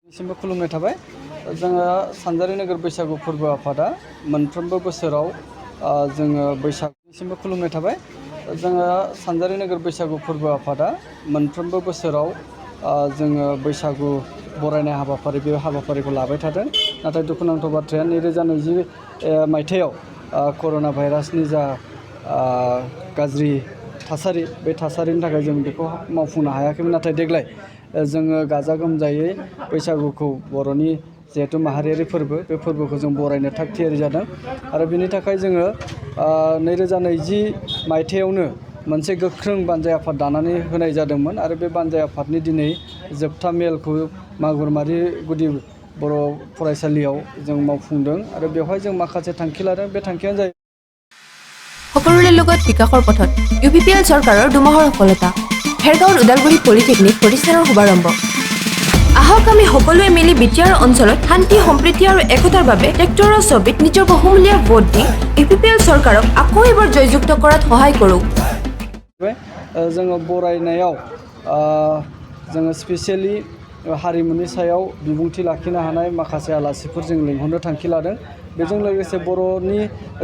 सिमबो खुलुमनाय थाबाय जोङो सानजारि नोगोर बैसागु फोरबो आफादा मोनफ्रोमबो बोसोराव जोङो बैसागुसिमबो खुलुमनाय थाबाय जोङो सानजारि नोगोर बैसागु फोरबो आफादा मोनफ्रोमबो बोसोराव जोङो बैसागु बरायनाय हाबाफारि बे हाबाफारिखौ लाबाय थादों नाथाय दुखुनांथाव बाथ्राया 2020 मायथाइयाव कर'ना भाइरासनि जा गाज्रि थासारि बे थासारिनि थाखाय जों बेखौ मावफुंनो हायाखैमोन नाथाय देग्लाय जोङो गाजा गोमजायै बैसागुखौ बर'नि जिहेतु माहारियारि फोरबो बे फोरबोखौ जों बरायनो थाग थियारि जादों आरो बिनि थाखाय जोङो 2020 मायथाइयावनो मोनसे गोख्रों बानजाय आफाद दानानै होनाय जादोंमोन आरो बे बानजाय आफादनि दिनै जोबथा मेलखौ मागुरमारि गुदि बर' फरायसालियाव जों मावफुंदों आरो बेवहाय जों माखासे थांखि लादों बे थांखियानो जाहैबाय সকলোৰে লগত বিকাশৰ পথত UPPL চৰকাৰৰ দুমাহৰ সফলতা ভেৰগাঁৱৰ উদালগুৰি পলিটেকনিক প্ৰতিষ্ঠানৰ শুভাৰম্ভ আহক আমি সকলোৱে মিলি বিটিআৰ অঞ্চলত শান্তি সম্প্ৰীতি আৰু একতাৰ বাবে ট্ৰেক্টৰৰ ছবিত নিজৰ বহুমূলীয়া ভোট দি UPPL চৰকাৰক আকৌ এবাৰ জয়যুক্ত কৰাত সহায় কৰোঁ जोङो बरायनायाव जोङो स्पेसियेलि हारिमुनि सायाव बिबुंथि लाखिनो हानाय माखासे आलासिफोर जों लिंहरनो थांखि लादों बेजों लोगोसे बर'नि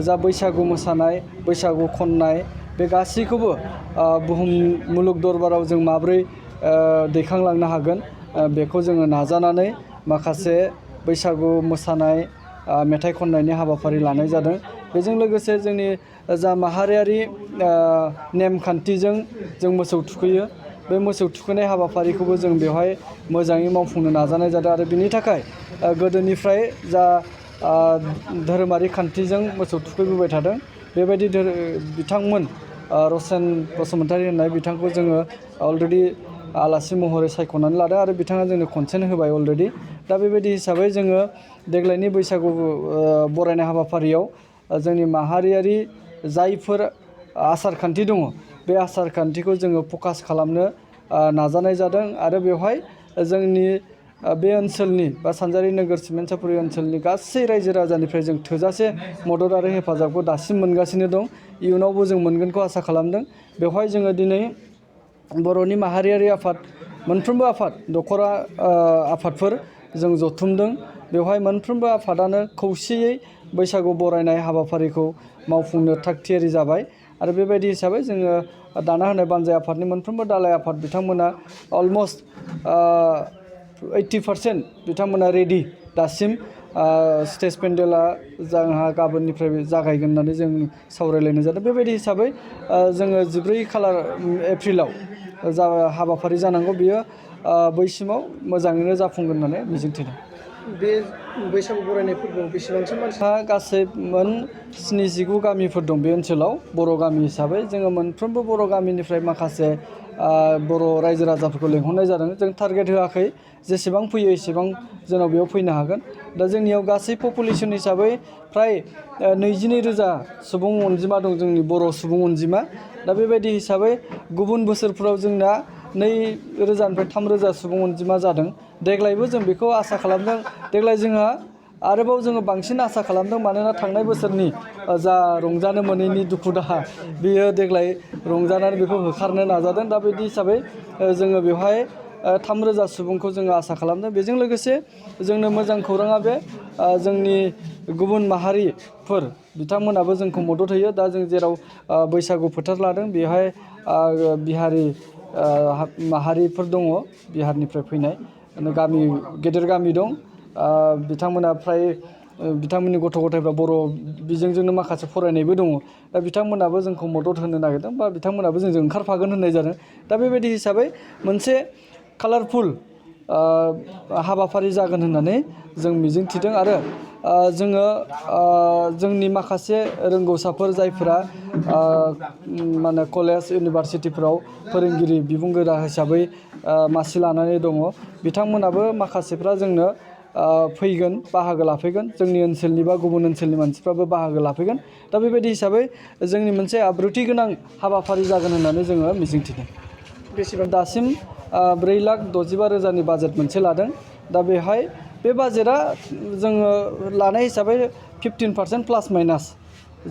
जा बैसागु मोसानाय बैसागु खननाय बे गासैखौबो बुहुम मुलुग दरबाराव जों माब्रै दैखांलांनो हागोन बेखौ जोङो नाजानानै माखासे बैसागु मोसानाय मेथाइ खननायनि हाबाफारि लानाय जादों बेजों लोगोसे जोंनि जा माहारियारि नेमखान्थिजों जों मोसौ थुखैयो बे मोसौ थुखैनाय हाबाफारिखौबो जों बेवहाय मोजाङै मावफुंनो नाजानाय जादों आरो बिनि थाखाय गोदोनिफ्राय जा धोरोमारि खान्थिजों मोसौ थुखैबोबाय थादों बेबायदि बिथांमोन रसेन बसुमतारी होननाय बिथांखौ जोङो अलरेडि आलासि महरै सायख'नानै लादों आरो बिथाङा जोंनो कनसेन्ट होबाय अलरेडि दा बेबायदि हिसाबै जोङो देग्लायनि बैसागु बरायनाय हाबाफारियाव जोंनि माहारियारि जायफोर आसार खान्थि दङ बे आसार खान्थिखौ जोङो फकास खालामनो नाजानाय जादों आरो बेवहाय जोंनि बे ओनसोलनि बा सानजारि नोगोर सिमेन्ट सापरि ओनसोलनि गासै रायजो राजानिफ्राय जों थोजासे मदद आरो हेफाजाबखौ दासिम मोनगासिनो दं इयुनावबो जों मोनगोनखौ आसा खालामदों बेवहाय जोङो दिनै बर'नि माहारियारि आफाद मोनफ्रोमबो आफाद दखरा आफादफोर जों जथुमदों बेवहाय मोनफ्रोमबो आफादानो खौसेयै बैसागु बरायनाय हाबाफारिखौ मावफुंनो थाग थियारि जाबाय आरो बेबायदि हिसाबै जोङो दाना होनाय बानजाय आफादनि मोनफ्रोमबो दालाय आफाद बिथांमोना अलमस्ट 80% बिथांमोना रेडि दासिम स्टेज पेन्डेला जोंहा गाबोननिफ्राय जागायगोन होननानै जों सावरायलायनाय जादों बेबायदि हिसाबै जोङो 14 एप्रिलाव जा हाबाफारि जानांगौ बियो बैसिमाव मोजाङैनो जाफुंगोन होननानै मिजिंथिदों बे बैसागु बरायनाय फोरबोआव बेसेबांसो मानसि गासै 79 गामिफोर दं बे ओनसोलाव बर' गामि हिसाबै जोङो मोनफ्रोमबो बर' गामिनिफ्राय माखासे बर' रायजो राजाफोरखौ लेंहरनाय जादों जों टारगेट होआखै जेसेबां फैयो एसेबां जोंनाव बेयाव फैनो हागोन दा जोंनियाव गासै पपुलेसन हिसाबै फ्राय 22,000 सुबुं अनजिमा दं जोंनि बर' सुबुं अनजिमा दा बेबायदि हिसाबै गुबुन बोसोरफोराव जोंना 2,000निफ्राय 3,000 सुबुं अनजिमा जादों देग्लायबो जों बेखौ आसा खालामदों देग्लाय जोंहा आरोबाव जोङो बांसिन आसा खालामदों मानोना थांनाय बोसोरनि जा रंजानो मोनैनि दुखु दाहा बियो देग्लाय रंजानानै बेखौ होखारनो नाजादों दा बिदि हिसाबै जोङो बेवहाय 3,000 सुबुंखौ जोङो आसा खालामदों बेजों लोगोसे जोंनो मोजां खौराङा बे जोंनि गुबुन माहारिफोर बिथांमोनाबो जोंखौ मदद होयो दा जों जेराव बैसागु फोथार लादों बेवहाय बिहारि माहारिफोर दङ बिहारनिफ्राय फैनाय गामि गेदेर गामि दं बिथांमोना फ्राय बिथांमोननि गथ' गथायफ्रा बर' बिजोंजोंनो माखासे फरायनायबो दङ दा बिथांमोनाबो जोंखौ मदद होनो नागिरदों बा बिथांमोनाबो जोंजों ओंखारफागोन होननाय जादों दा बेबायदि हिसाबै मोनसे कालारफुल हाबाफारि जागोन होननानै जों मिजिंथिदों आरो जोङो जोंनि माखासे रोंगौसाफोर जायफोरा माने कलेज इउनिभारसिटिफोराव फोरोंगिरि बिबुंगोरा हिसाबै मासि लानानै दङ बिथांमोनाबो माखासेफ्रा जोंनो फैगोन बाहागो लाफैगोन जोंनि ओनसोलनि बा गुबुन ओनसोलनि मानसिफ्राबो बाहागो लाफैगोन दा बेबायदि हिसाबै जोंनि मोनसे आब्रुथि गोनां हाबाफारि जागोन होननानै जोङो मिजिंथिदों बेसेबां दासिम 4,65,000 बाजेट मोनसे लादों दा बेहाय बे बाजेटआ जोङो लानाय हिसाबै 15% प्लास माइनास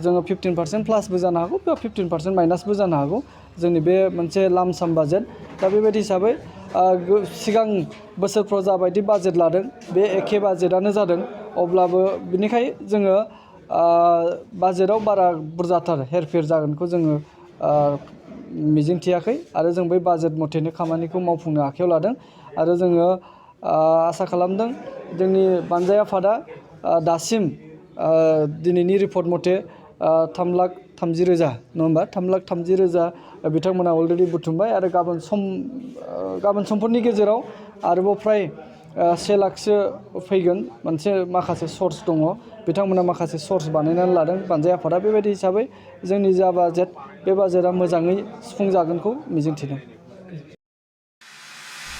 जोङो 15% प्लासबो जानो हागौ बा 15% माइनासबो जानो हागौ जोंनि बे मोनसे लामसाम बाजेट दा बेबायदि हिसाबै सिगां बोसोरफ्राव जाबायदि बाजेट लादों बे एखे बाजेटआनो जादों अब्लाबो बिनिखाय जोङो बाजेटआव बारा बुरजाथार हेरफेर जागोनखौ जोङो मिजिंथियाखै आरो जों बै बाजेट मथेनो खामानिखौ मावफुंनो आखायाव लादों आरो जोङो आसा खालामदों जोंनि बानजाय आफादा दासिम दिनैनि रिपर्ट मथे 3,30,000 नङा होमबा 3,30,000 बिथांमोना अलरेडि बुथुमबाय आरो गाबोन समफोरनि गेजेराव आरोबाव फ्राय 1 लाखसो फैगोन मोनसे माखासे सर्स दङ बिथांमोना माखासे सर्स बानायनानै लादों बानजाय आफादा बेबायदि हिसाबै जोंनि जा बाजेट बे बाजेटआ मोजाङै सुफुंजागोनखौ मिजिंथिदों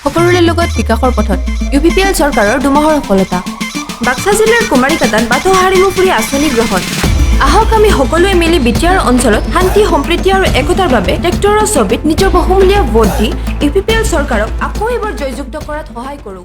সকলোৰে লগত বিকাশৰ পথত UPPL চৰকাৰৰ দুমাহৰ সফলতা বাক্সা জিলাৰ কুমাৰীকাটাত বাথৌ হাৰিমুখুৰী আঁচনি গ্ৰহণ আহক আমি সকলোৱে মিলি বিটিআৰ অঞ্চলত শান্তি সম্প্ৰীতি আৰু একতাৰ বাবে ট্ৰেক্টৰৰ ছবিত নিজৰ বহুমূলীয়া ভোট দি UPPL চৰকাৰক আকৌ এবাৰ জয়যুক্ত কৰাত সহায় কৰোঁ